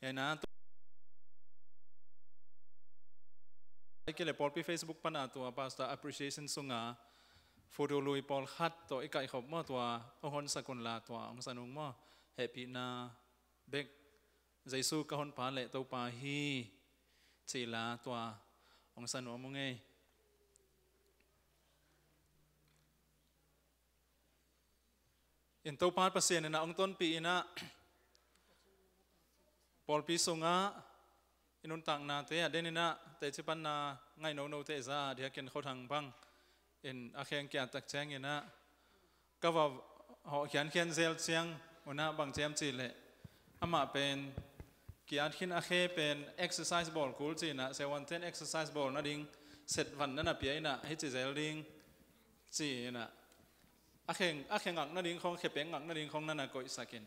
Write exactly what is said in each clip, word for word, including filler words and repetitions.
Ena tu, i kile pawlpi Facebook pana tua Pastor Appreciation sunga photo lui pawlkhat tawh i kaihkhop maw, tua hong honsak unla tua hong san ung maw. Hehpihna bek, Jesu ka honpa le Topa hi cih la tua hong san nuam ung ei. In Topa Pasian in ah hong tonpih in ah pawlpi sungah i nuntaknate a den in ah teci panna ngaih nonote za a diakin Khuathang bang in a kheng kiat tak ciangin ah ka va hawh khiankhian zel ciang un ah bang ciam cih leh amah pen kiat khin a khe pen exercise bawl kul ci in ah, sewanten exercise bawl nading set van na na pia in ah hih ci zel ding ci in ah, a khe, a khe ngak nading khong, khe pek ngak nading khong na na koihsak in.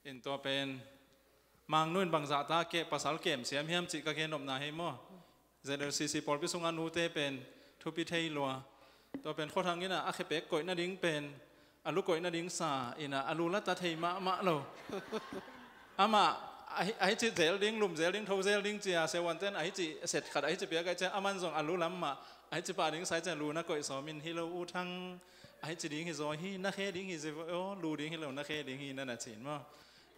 In tua pen Mangnu in bangzah ta keh pasal kem siam hiam cih ka gen nopna hi maw. Z L C C pawlpi sungah nute pen thupi thei lua. Tua pen Khuathang in ah a khe pek koih nading pen, a lu koih nading sa in ah a lu la ta thei mahmah lo. Amah ahi, ahi ci zel ding, lum zel ding, tho zel ding ci a, sewanten ahi ci set khat ahi ci pia kai ciang, aman zong a lu lam mah ahi ci pah ding sa ciang lu na koih sawm in, hi lo U Thang, ahi ci ding hi zaw hi, na khe ding hi zaw, lu ding hi lo, na khe ding hi na na ci in maw.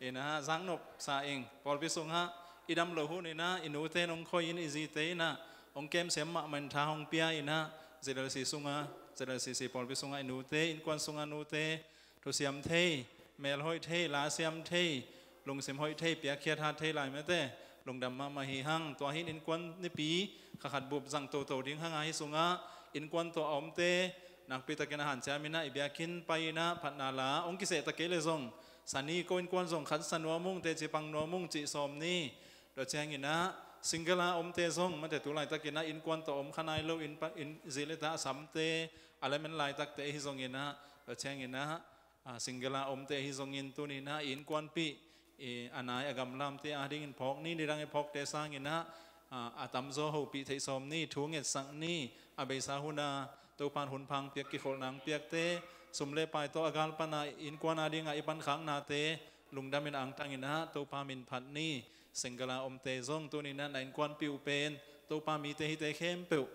In ah zaknop sa ing, pawlpi sungah i dam lo hun in ah i nute nong khoi in, i zite in ah hong kem siam mahmah in tha hong pia in ah, Z L C sungah, Z L C C pawlpi sungah i nute, innkuan sungah nute thusiam thei, melhoih thei, lasiam thei, lungsim hoih thei, piakkhiat hat thei lai mate lungdam mahmah hi hang. Tua hi in innkuan nipi kha khat bup zang toto ding hang a, hih sungah innkuan tawh a omte nakpi takin a hanciam in ah i biakinn pai in ah phatna la hong kiseh ta kei le zong, sa ni ko innkuan zong khat sa nuam ung, teci pang nuam ung cih sawm ni. Tua ciangin ah single a omte zong mate tu laitakin ah innkuan tawh om kha nai lo, inn pa, inn zi le ta a samte, a lamen laitakte hi zongin ah, tua ciangin ah, a, single a omte hi zongin tuni in ah i innkuanpih, i, a nai a gamlamte adingin phawk ni, nidang i phawkte sangin ah, a, a tamzaw hopih theih sawm ni, thu ngetsak ni, a beisa hun a Topa in hunpha hong piak, kikholhna hong piakte, sum le pai tawh a gal pana innkuan adinga i pankhaknate lungdam in angtang in ah Topa min phat ni. Single a omte zong tuni in ah na innkuanpih uh pen Topa mite hite khempeuh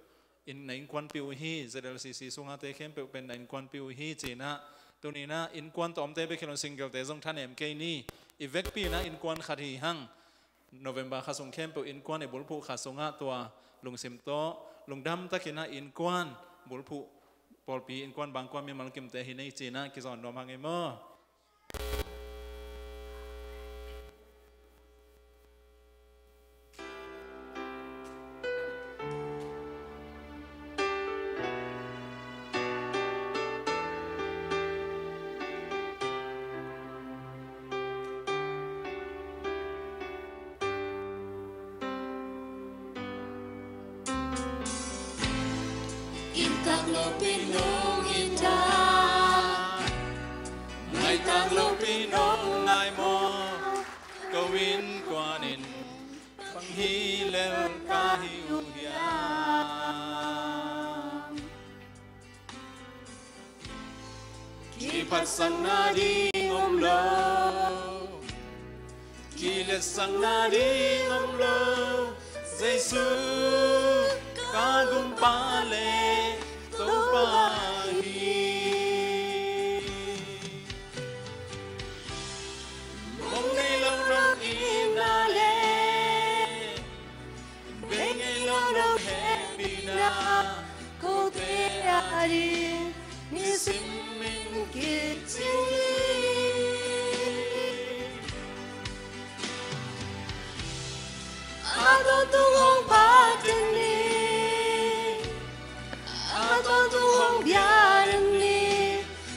in na innkuanpih uh hi, Z L C C sungate khempeuh pen na innkuanpih uh hi ci in ah, tuni in ah innkuan tawh omte bek hi lo in singlete zong thanem kei ni. I vekpi in ah innkuan khat hi hang. November kha sung khempeuh innkuan i bulphuh kha sungah tua lungsim tawh lungdam takin ah innkuan bulphuh, pawlpi innkuan bangkua mimal kimte hi nei ci in ah kizawn nuam hang ei maw. Inn tak lopi nong inn tak, ngai tak lopi nong ngai maw. Ko innkuan in bang hi lel ka hi uh hiam? Kiphatsakna ding om lo, kiletsakna ding om lo. Jesu ka gumpa le Topa hi. Mong nei lo nong itna le, bei ngei lo nong hehpihna, kote ading nisim in kicing hi. A tawntung hong pha teng ni, a tawntung hong bia teng ni,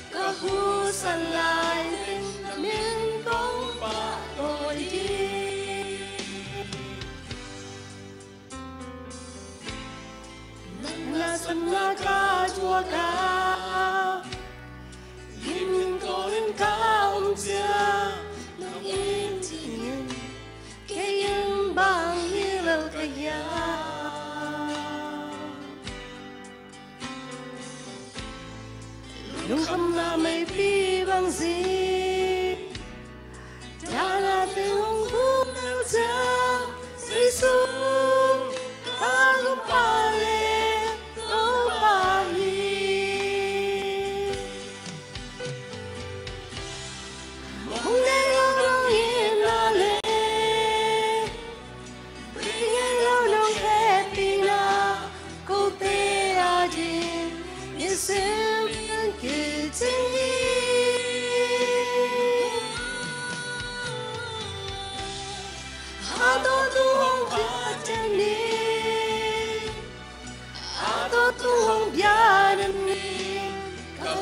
ka husan lai teng na min kong pahtawi ding. Nang na sanna ka thuak a, himhim tawnin ka om ciang, nong it dingin kei in bang hi lel ka hiam? Lungkhamna meipi bang zing, dahna te hong vum lel A tawntung hong phat den ni, a tawntung hong bia den ni, ka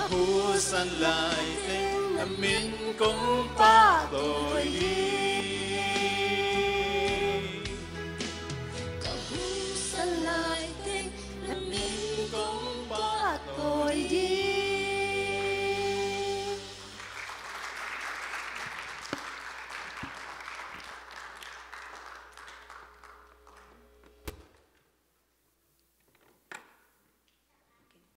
husan lai teng na min kong pahtawi ding.